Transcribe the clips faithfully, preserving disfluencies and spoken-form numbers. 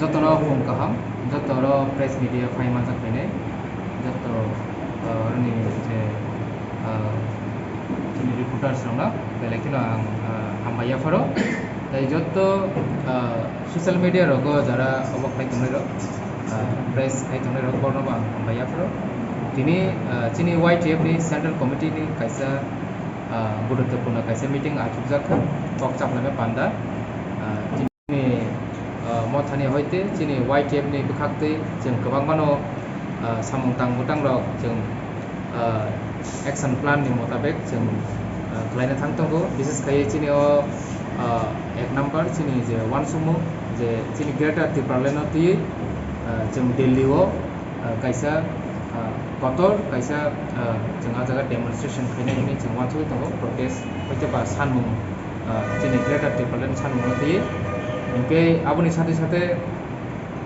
Jotono phung kaham, joto oro press media phai manjak phainai, joto, ah, oroni je, ah, chini reporters rokno belai kheno ang, ah, hambai yapharo. Tai joto, ah, social media rogo jara obo khai tongnai rok, ah, press khai tongnai rok, borno bo ang hambai yapharo. Tini, ah, chini Y T F ni central committee ni kaisa, ah, guruttopurno kaisa meeting achukjak kha, kok chaplaimani panda. Ah, Ni, ah, mothani hoite chini Y T F ni bwkhaktwi chwng kwbangmano, ah, samung tang bwtang rok chwng, ah, action plan ni motabek chwng, ah, khlaina thang tongo. Bises khaiwi chini o, ah, ek number chini je uansukmung je chini Greater Tipraland no twiwi, ah, chwng Delhi o, ah, kaisa, ah, kotor kaisa, ah, chwng ah jaga demonstration khainai hinwi chwng uansugwi tongo, protest hoite ba sanmung, ah, chini Greater Tipraland sanmungno twiwi. Hinkhe aboni sate sate,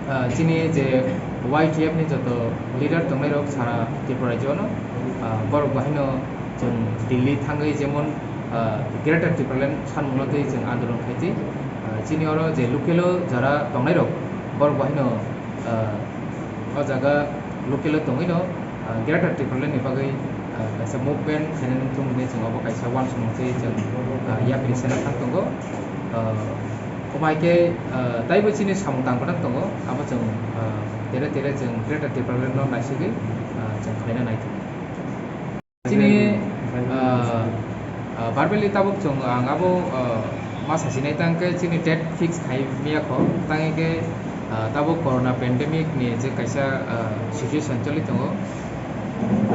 ah, chini je Y T F ni joto leader tongnairok sara Tripura rajyono, ah, borok bahaino chwng Delhi thangwi jemon, ah, Greater Tipraland sanmungno twiwi chwng andolon khaitwi. Ah, chini oro je local o jara tongnairok borok bahaino, ah, o jaga local o tongwino, ah, Greater Tipraland ni bagwi, ah, kaisa movement khainani wngthung hinwi chwng obo kaisa uansukmung twiwi chwng, ah, yapri sena thang tongo. Ah, omo hai khe, ah, taibo chini samung tang bwtang tongo, abo chwng, ah, tere tere chwng Greater Tipraland no naisingwi, ah, chwng khlaina nai tongo. Chini, ah, ah, verbally tabuk chwng ang abo, ah, ma sasinai tang khe chini date fix khai miya kho, tang khe, ah, tabuk corona pandemic ni je kaisa, ah, situation choli tongo.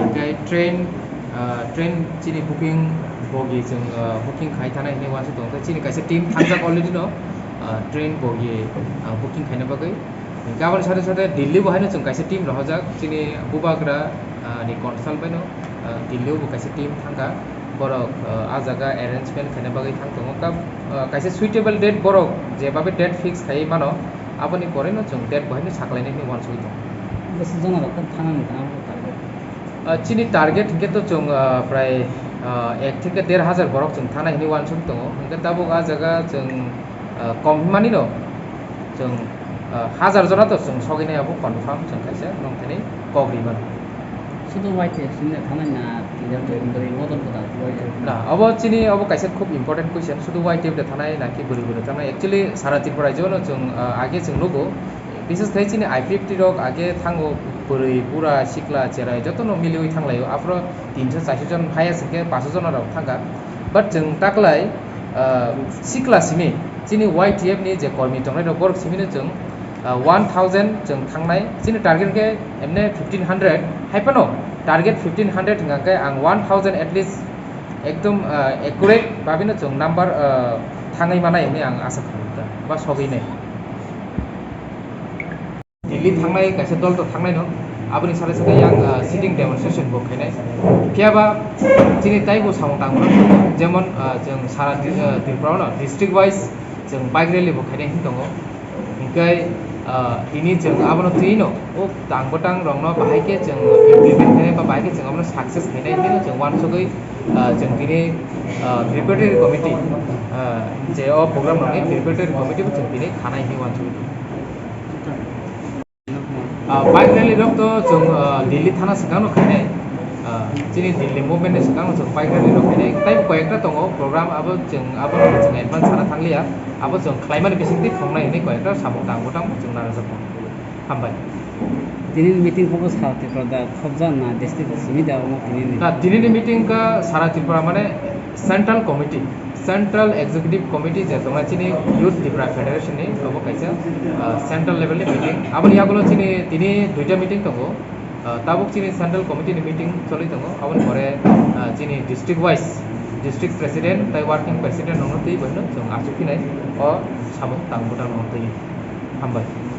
Hinkhe train, ah, train chini booking bogi chwng, ah, booking khai thanai hinwi uansuk tongo. Chini kaisa team thangjak already no, ah, train bogi, ah, booking khaina bagwi. Hinkhe aboni sate sate Delhi bo haino chwng kaisa team rohorjak, chini bubagra, ah, ni consult baino, ah, Delhi o bo kaisa team thangkha, borok, ah, ah jaga arrangement khaina bagwi thang tongo. Kab-, ah, kaisa suitable date borok jebabe date fix khaiwi mano, aboni poreno chwng date bo haino saklainai hinwi uansugwi tongo. Bwswk jona rok khe thanani thanani target? Ah, chini target hinkhe to chwng, ah, prai, ah, ek theke der hajar borok chwng thanai hinwi uansugwi tongo. Hinkhe tabuk ah jaga chwng, ah, kom himani no chwng, ah, hajar jona to chwng sogwi nai abo confirm chwng kaisa nongthani kok ri mano. Sudu Y T F simi thanai na, tini bwrwi model kwtal Y T F? Na, obo chini obo kaisa khub important question, sudu Y T F de thanai na ki bwrwi bwrwi thanai? Actually, sara Tripura rajyo no chwng, ah, age chwng nugo, bises khai chini I P F T rok age thango, bwrwi, bura, sikla, cherai jotono miliwi thanglaio. Aphro tinso charso jon haya singkhe paso jon rok thangkha. But chwng taklai, ah, sikla simi, chini Y T F ni je kormi tongnai rok, borok simi no chwng, ah, one thousand chwng thangnai. Chini target khe emne fifteen hundred, hai phano target fifteen hundred hwnkha khe ang one thousand at least ekdom, ah, accurate babino chwng number, ah, thangwi manai hinwi ang asa khlaio ba sogwi nai. Delhi thangnai kaisa dol to thangnai no, aboni sale sale yang, ah, sitting demonstration bo khainai. Phiya ba chini taibo samung tangmano, jemon, ah, chwng sara di-, ah, Tripura no district wise chwng bike rally bo khainai hin tongo. Hinkhe, ah, tini chwng abono twi no, o tang bwtang rokno bahai khe chwng implement khainai ba bahai khe chwng abono success khainai hinwi chwng uansugwi, ah, chwng tini, ah, preparatory committee, ah, je o program rokni preparatory committee bo chwng tini khanai hinwi uansugwi. Ah, bike rally rok to chwng, ah, Delhi thana swkang no khainai. Ah, chini Delhi movement ni swkang no chwng bike rally rok khainai. Tei koi ekta tongo program, abo chwng, abo no chwng advance sana thangliya. Abo chwng khlaimani bisingtwi thongnai hinwi koi ekta samung tang bwtang chwng narwkjakgo. Hambai. Tini meeting kok sara Tripura da khobja na district simi da omo tini ni? Na, tini ni meeting ka sara Tripura mane Central Committee, Central Executive Committee je tongnai chini Youth Tripura Federation ni obo kaisa, ah, central level ni meeting. Aboni yagulo chini tini duita meeting tongo. Ah, tabuk chini Central Committee ni meeting choli tongo. Aboni pore, ah, chini district wise, district president tai working president rokno twi boino chwng achukhinai o samung tang bwtang rokno twi. Hambai.